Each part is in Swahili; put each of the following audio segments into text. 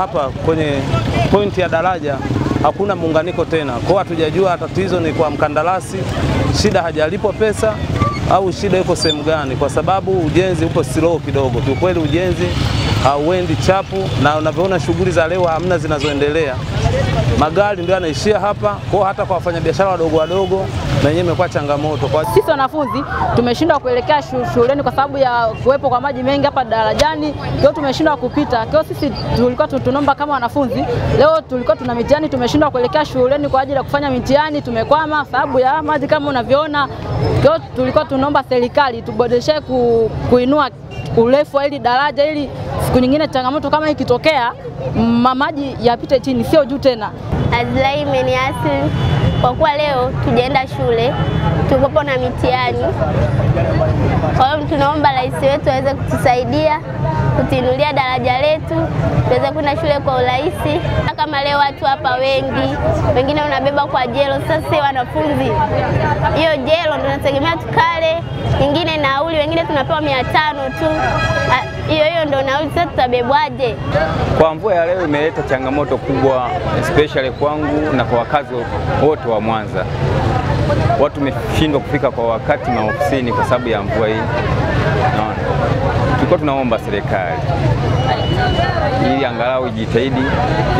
Hapa kwenye pointi ya daraja hakuna muunganiko tena. Kwa hatujajua tatizo ni kwa mkandarasi, shida hajalipwa pesa au shida iko sehemu gani, kwa sababu ujenzi upo slow kidogo. Kiukweli ujenzi hauendi chapu, na unavyoona shughuli za leo hamna zinazoendelea. Magari ndio yanaishia hapa, kwa hata kwa wafanyabiashara wadogo wadogo na yenyewe imekuwa changamoto. Kwa sisi wanafunzi tumeshindwa kuelekea shuleni kwa sababu ya kuwepo kwa maji mengi hapa darajani. Leo tumeshindwa kupita. Kwa sisi tulikuwa tunaomba kama wanafunzi, leo tulikuwa tuna mitihani, tumeshindwa kuelekea shuleni kwa ajili ya kufanya mitihani, tumekwama sababu ya maji kama unavyoona. Kwa tulikuwa tunaomba serikali tuboreshe kuinua urefu wa hili daraja ili siku nyingine changamoto kama ikitokea maji yapite chini, sio juu tena. Azlai imeniasi kwa kuwa leo tujaenda shule, tulikuwa na mitihani. Kwa hiyo tunaomba rais wetu aweze kutusaidia kutinulia daraja letu tuweze kwenda shule kwa urahisi. Kama leo watu hapa wengi, wengine wanabeba kwa jelo. Sasa wanafunzi hiyo jelo ndio tunategemea tukale, nyingine nauli, wengine tunapewa 500 tu. Hiyo ndio nauli, sasa tutabebwaje? Kwa mvua ya leo imeleta changamoto kubwa especially kwangu na kwa wakazi wote wa Mwanza. Watu wameshindwa kufika kwa wakati maofisini kwa sababu ya mvua hii. Naona tulikuwa tunaomba serikali ili angalau ijitahidi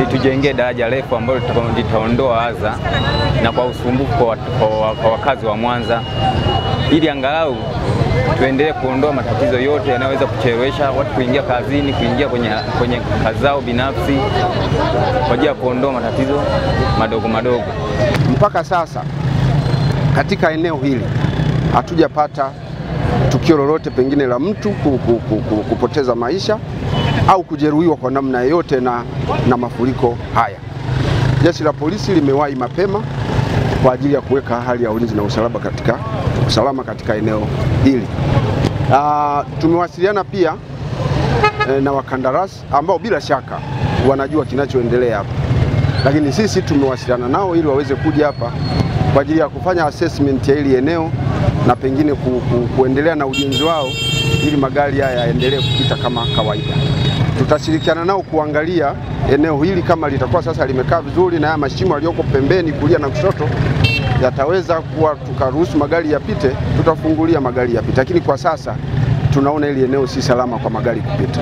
itujengee daraja refu ambalo litaondoa adha na kwa usumbufu kwa wakazi wa Mwanza, ili angalau tuendelee kuondoa matatizo yote yanayoweza kuchelewesha watu kuingia kazini, kuingia kwenye kazi zao binafsi, kwa ajili ya kuondoa matatizo madogo madogo. Mpaka sasa katika eneo hili hatujapata tukio lolote pengine la mtu kupoteza maisha au kujeruhiwa kwa namna yoyote na mafuriko haya. Jeshi la polisi limewahi mapema kwa ajili ya kuweka hali ya ulinzi na usalama katika eneo hili. Tumewasiliana pia na wakandarasi ambao bila shaka wanajua kinachoendelea hapa. Lakini sisi tumewasiliana nao ili waweze kuja hapa kwa ajili ya kufanya assessment ya hili eneo na pengine kuendelea na ujenzi wao ili magari haya yaendelee kupita kama kawaida. Tutashirikiana nao kuangalia eneo hili kama litakuwa sasa limekaa vizuri na haya mashimo yaliyoko pembeni kulia na kushoto yataweza kuwa tukaruhusu magari yapite, tutafungulia magari yapite. Lakini kwa sasa tunaona hili eneo si salama kwa magari kupita.